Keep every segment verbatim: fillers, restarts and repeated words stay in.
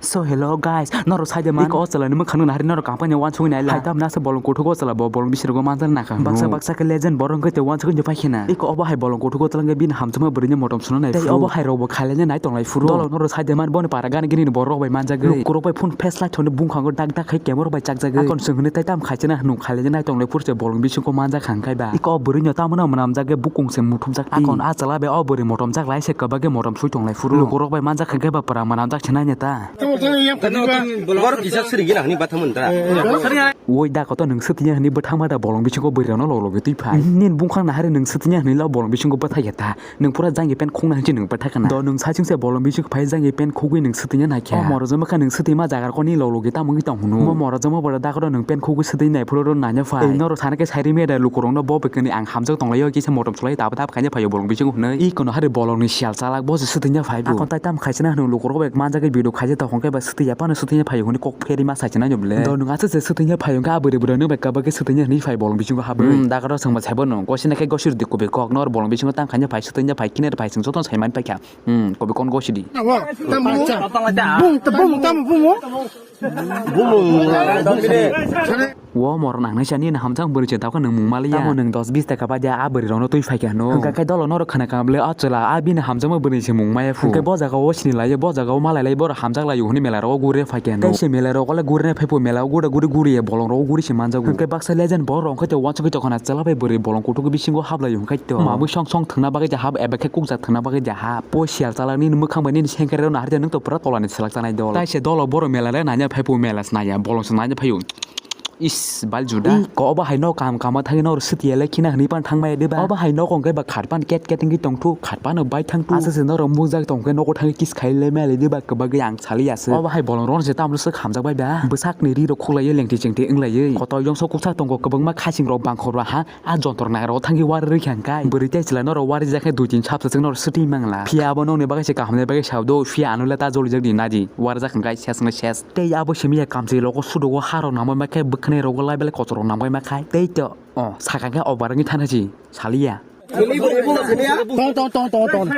So hello guys, norok saide man. Iko o chwla ni mwkhang nahari norok kampani wansugwi nai la. Hai tamna se bolong kuthuk o chwla bo bolong bising rogo manjak nakha. Baksa baksa khe legend borok wngkhe te wansugwi nw paikhe na. Iko obo hai bolong kuthuk o chwla wngkhe bini hamjakma bwrwi ni motom swnam nai phuru. Tei obo hai rok bo khailai nai tonglai phuru. Dolo norok saide man boni para gani gini ni borok bai manjagwi. Lukurok bai phone flashlight hwnwi bungkhango dak dak khai camera bai chakjagwi. Akon chwng hwnwi tai tam khaisana hwnwi khailai nai tonglai phuru se bolong bising ko manjak kha hwnkhe ba. Iko o bwrwi no tamno mwnamjak khe bukung se muthumjak. Akon a chwla bai o bwrwi motom jak lai se kwbak khe motom swi tonglai phuru. Lukurok bai manjak kha hwnkhe ba pura mwnamjak se nai ta. Borok kisa siri gina hwnwi bathamun da. Woi da koto nwng swtwini hwnwi bwthangma da bolong bisingo bwrwi rokno log logi twi phai. Nini bungkhang nahari nwng swtwini hwnwi lo bolong bisingo bwthai ya ta. Nwng pura jangni pant khungna hwnwi nwng bwthai khana. Do nwng saichung se bolong bising phai jangni pant khugwi nwng swtwini nai kha. O morojwma kha nwng swtwima jaga rokni log logi tamo wngwi tong hwnwi. Mo morojwma bwrwi da koto nwng pant khugwi swtwini nai phuru rw nanya phai. Norok sana khe sairi me da lukurokno bo bekani ang hamjak tonglaio kisa motom sulai tabo tabo khaina phaio bolong bisingo hwnwi. I kono hari bolongni sial chalak bo se swtwini phai bo. Akon tai tam khaisana hwnwi lukurok bai manjagwi video khaijak tong khe ba swtwi ya phano swtwini phaio hwnwi kok pheri ma saisana nw bwle. Do nwng aswk se swtwini phaio khe a bwrwi bwrwi nwng bai kwbak khe swtwini hwnwi phai bolong bisingo habwi. Hmm, da koto swngba saibo nwng kosi na khe gosir di kubui kok nor bolong bisingo tam khaina phai swtwini phai kiner phai swng joto sai man paikha. Hmm, kubui kon gosidi. Bung, bung, bung. Wo mor nang nai sani na hamjak bwrwi se tamo nwng mung maliya. Tamo nwng dos bis taka badia a bwrwi rokno twi phaikha hwnwi. Hwnkha khe dolo norok khana kha bwle o chwla a bini hamjakma bwrwi se mung maya phu. Hwnkhe bo jaga o sini lai bo jaga o malai lai borok hamjak lai hwnwi mela rok o guri phaikha hwnwi. Tei se mela rok o le guri phai phu mela o guri guri guri bolong rok o guri se manjago. Hwnkhe baksa legend borok rok hwnkhe tei wansugwi tongkha na chwla bai bwrwi bolong kuthuk bisingo hap lai hwnkhe to. Mabwi song song thwngna bagwi ja hap eba khe kukjak thwngna bagwi ja hap. Poi sial chalak nini mwkhang bai nini sengkre rw nahar ja nwng to pura tola ni selak chanai dol. Tai se dolo borok mela le nanya phai phu mela se nanya bolong se nanya phaio. Is bal juda. Ko obo hai no kam kama thangwi no swtwi le khina hwnwi pan thangmaya de ba. Obo hai no kong khe ba kharpan ket ket wngwi tong thu kharpan no bai thang thu. Asa se norok mujak tong khe nogo thangwi kiss khai le mele de ba kwbagwi ang sali ya se. Obo hai bolong rok se tamlo swk hamjak bai ba. Bwsak ni ri rok khulai lengti chengti wng lai. Koto yongso kuksa tongo kwbangma khasing rok bangkhor ba ha. A jontor nagar o thangwi wari rwkha hwnkhe bwrwi tei chwla norok wari jak khe dui tin sapsa chwng norok swtwi mangla. Phiya abo nokni bagwi se kaham ni bagwi sao do, phiya ano le ta joli jak di nadi wari jak hwnkhe ses wngkhe ses. Tei abo simi ya kamchwlwi rogo sudogo harok nangbai ma khe bwkhwnai rogo lai belai kochorok nangbai ma khai tei to o sakha khe o barani thana si saliya. Tong tong tong tong tong.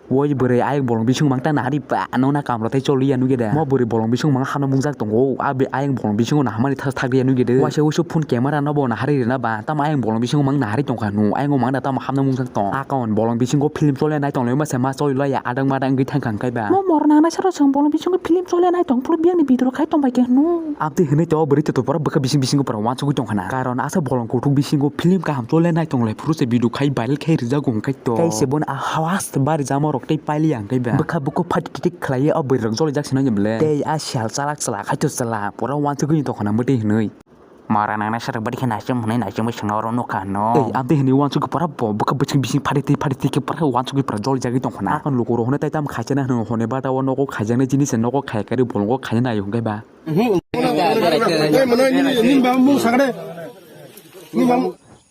Woi bwrwi ayang bolong bising mang ta nahari ba nona kamro tei choliya nuge da. Mo bwrwi bolong bising mang hano mungjak tongo. A be ayang bolong bisingo nahamani thas thagriya nuge de. Waisa uisu phone camera no bo nahari rina ba. Tamo ayang bolong bisingo mang nahari tongkha nu. Ayang mang da tamo hamna mungjak tong. Akon bolong bisingo film chole nai tong lema se ma choli laya adang madang gwi thangkha hwnkhe ba. Mo mor nang nai saro chwng bolong bisingo film chole nai tong phuru biyang ni bidro khai tong bai khe nu. Abdi hinui to bwrwi to pura bwkha bising bisingo pura wansugwi tongkha na. Karon asa bolong kuthuk bisingo film kaham chole nai tong lai phuru se video khai viral khai rijago hwnkhe to. Tei se bono a hawas bari jama rok tei pailiya hwnkhe ba. Bwkha bukhuk phatik titik khlaiwi o bwrwi rok jolijak se nai bwle. Tei a sial chalak chalak khai to chala pura wansugwi tongkha na mwtwi hinui. Mara nang nai sara bari khe naichom hinui naichom bai swngna oro nukha no. Tei abdi hinui wansugwi pura bo bwkha bising bising phatik twi phatik twi khe pura wansugwi pura jolijagwi tongkha na. Akon lukurok hwnwi tei tamo khaisa na hwnwi hwnwi bata o nogo khaijaknai jinis se nogo khai kari bolongo khaina nai hwnkhe ba.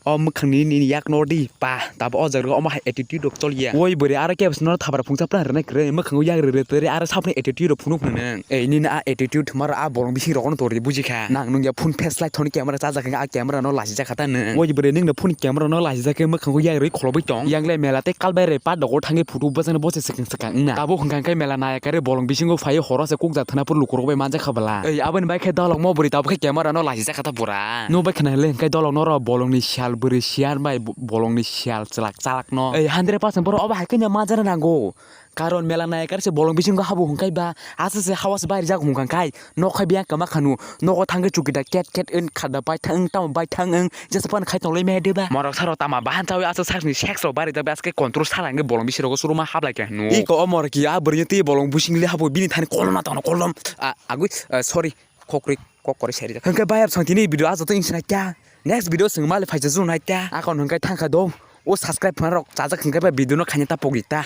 O mwkhangni nini yak nor di pa tabo o jaga omo hai attitude rok choliya. Oi bwrwi aro kebo sino thabra phungsa plan rwnai kwrwi mwkhango yak rwrwi twrwi aro sapni attitude rok phunuk nang. Ei nini a attitude maro a bolong bising rogono tori bujikha. Nang nungya phone flashlight thoni camera chajak hwnkhe a camera no lachijak kha ta nung. Oi bwrwi nungno phone camera no lachijak khe mwkhango yak rwrwi kholobwi tong. Yang le mela tei kalbai rwi pa dogo thangwi photo bwsakni bosi swkang swkang wngna. Tabuk hwnkha hwnkhe mela naya kare bolong bisingo phaiwi horo se kukjak thwna phuru lukurok bai manjak kha bwla. Ei aboni bai khe dolok mo bwrwi tabuk khe camera no lachijak kha ta bura. Nukbai khna le hwnkhe dolok noro bolongni sial bwrwi sial bai bo-, bolongni sial chalak chalak no. Ei hundred percent borok obo hai khe manjana nango. Karon mela nai kar se bolong bisingo habo hwnkhe ba asa se hawas bai rijak hwnkha khai nok khai biya kama khanu nogo thangwi chuki da ket ket wng khada bai thang wng tamo bai thang wng jesa pan khai tong lai me de ba. Morok saro tama bahan chawi asa sakni sex rok bai rijak bai aske control sala hwnkhe bolong bising rogo suruma hap lai khe hwnu. Iko o morok ki a bwrwi twi bolong bising le habo bini thani kolom na tongno kolom. A, agwi, a, sorry. Kokri, kokori seri. Hwnkhe bayap song tini video ajo to insina kya. Next video swng mali phaisa jun hai kya. Akon hwnkhe thangkha do. O subscribe phana rok chajak hwnkhe ba video no khaina ta pogri ta.